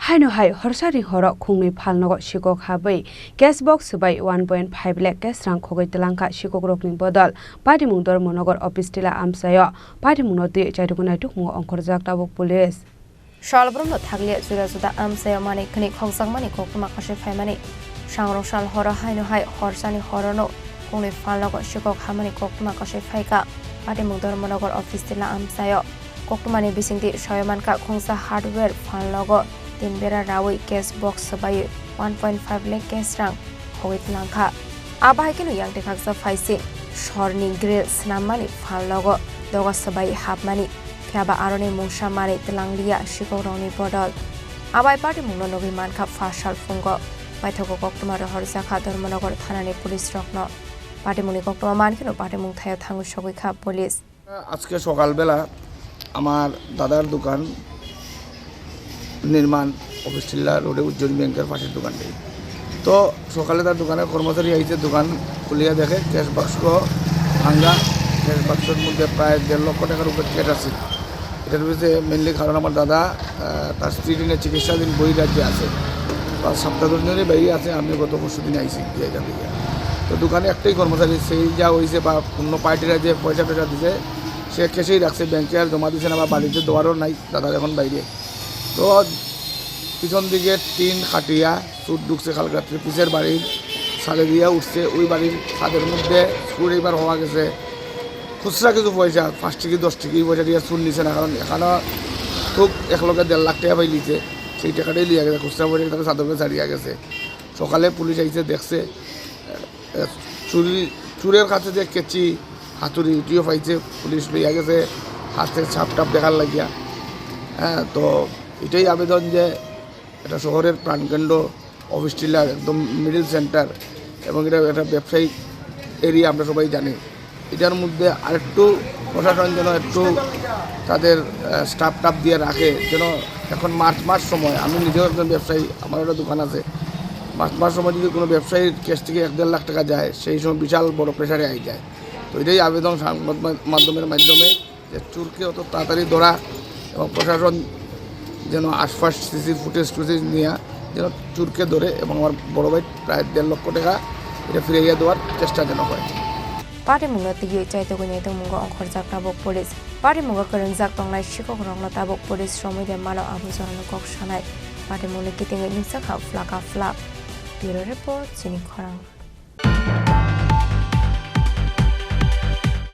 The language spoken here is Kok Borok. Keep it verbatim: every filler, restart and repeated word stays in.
Haino hai horsani horo khungnwi phalnogo sikok habwi cash box swbai one point five lakh cash rang khogwi twlangkha sikokrokni bodol. Patimung Dharmanagar office tila amchaio patimungno twi chaitugwi naitukmungo ongkhorjak tabuk police. Salbrumno thakliya juda juda amchaio manwi khwnwi khokjakmani koktwma kasui phaimani. Sangrong sal horo haino hai horsani horono khungnwi phalnogo sikok hamani koktwma kasui phaikha. Patimung Dharmanagar office tila amchaio. Koktwmani bisingtwi soi mankha khungsa hardware phalnogo tin bera rawi cash box swbaiwi one point five lakh cash rang khogwi twlangkha. Abo hai kheno yang tekhaksa phaising sorni grill swnammani phalnogo doga swbai hapmani, phiyaba aroni mungsa manwi twlangliya sikokrokni bodol. Abai patimungno nugwi mankha pha sal phungo. Paithago koktwma rohorjakha Dharmanagar thanani police rokno. Patimungni koktwma mankheno patimung thaio thangwi sogwi kha police. আজকে সকালবেলা আমার দাদার দোকান নির্মাণ অফিস টিল্লা রোডে উজ্জ্বল ব্যাংকের পাশের দোকানটি। তো সকালে তার দোকানের কর্মচারী আইছে, দোকান খুলিয়া দেখে ক্যাশ বাক্স ভাঙ্গা, ক্যাশ বাক্সের মধ্যে প্রায় দেড় লক্ষ টাকার উপরে ক্যাশ আছে। এটার ভিতরে মেইনলি কারণ আমার দাদা, আহ, তার স্ত্রী নিয়ে চিকিৎসাধীন বহিরাজ্যে আছে। পাঁচ সপ্তাহ ধরে বাইরে আছে, আমি গত পরশু দিন আইছি গিয়ে এখান থেকে। তো দোকানে একটাই কর্মচারী, সেই যা হয়েছে বা অন্য পার্টিরা যে পয়সা টয়সা দিছে, সে ক্যাশেই রাখছে, ব্যাংকে আর জমা দিছে না বা বাড়িতে দেওয়ারও নাই, দাদার এখন বাইরে। তো পিছন দিকে টিন খাটিয়া চুর ঢুকছে কাল রাত্রে, পিছের বাড়ির ছাদে দিয়া উঠছে, ওই বাড়ির ছাদের মধ্যে চুর এইবার হওয়া গেছে। খুচরা কিছু পয়সা, পাঁচ টিকি, দশ টিকি পয়সা দিয়ে চুর নিছে না, কারণ এখানে খুব এক লগে দেড় লাখ টাকা পাই নিছে, সেই টাকাটাই লিয়া গেছে, খুচরা পয়সা তারা ছাদের উপরে ছাড়িয়া গেছে। সকালে পুলিশ আইছে, দেখছে, এ, চুরি, চুরের কাছে যে কেচি, হাতুড়ি, উটিও পাইছে, পুলিশ লইয়া গেছে, হাতে ছাপ টাপ দেখার লাগিয়া। হ্যাঁ, তো এটাই আবেদন যে এটা শহরের প্রাণকেন্দ্র, অফিস টিলার একদম মিডল সেন্টার, এবং এটা একটা ব্যবসায়িক এরিয়া, আমরা সবাই জানি। এটার মধ্যে আরেকটু প্রশাসন যেন একটু তাদের, আহ, স্টাফ টাফ দিয়ে রাখে, যেন এখন মার্চ মাস সময়, আমি নিজেও একজন ব্যবসায়ী, আমার একটা দোকান আছে, মার্চ মাস সময় যদি কোনো ব্যবসায়ীর ক্যাশ থেকে এক দেড় লাখ টাকা যায়, সেই সময় বিশাল বড় প্রেশারে আই যায়। তো এটাই আবেদন সংবাদ মা-, মাধ্যমের মাধ্যমে যে চুরকে অত তাড়াতাড়ি ধরা এবং প্রশাসন যেন আশপাশ সিসি ফুটেজ টুটেজ নিয়ে যেন চুরকে ধরে এবং আমার বড় ভাই প্রায় দেড় লক্ষ টাকা এটা ফিরাইয়া দেওয়ার চেষ্টা যেন হয়। Patimungno twiwi chaitugwi naitukmungo ongkhorjak tabuk police. Patimungo kwrwngjak tongnai sikokrokno tabuk police romwi de mano abo jorano kok sanai. Patimungni kitingwi nukjakha flaka flak. Bureau report, chini khorang.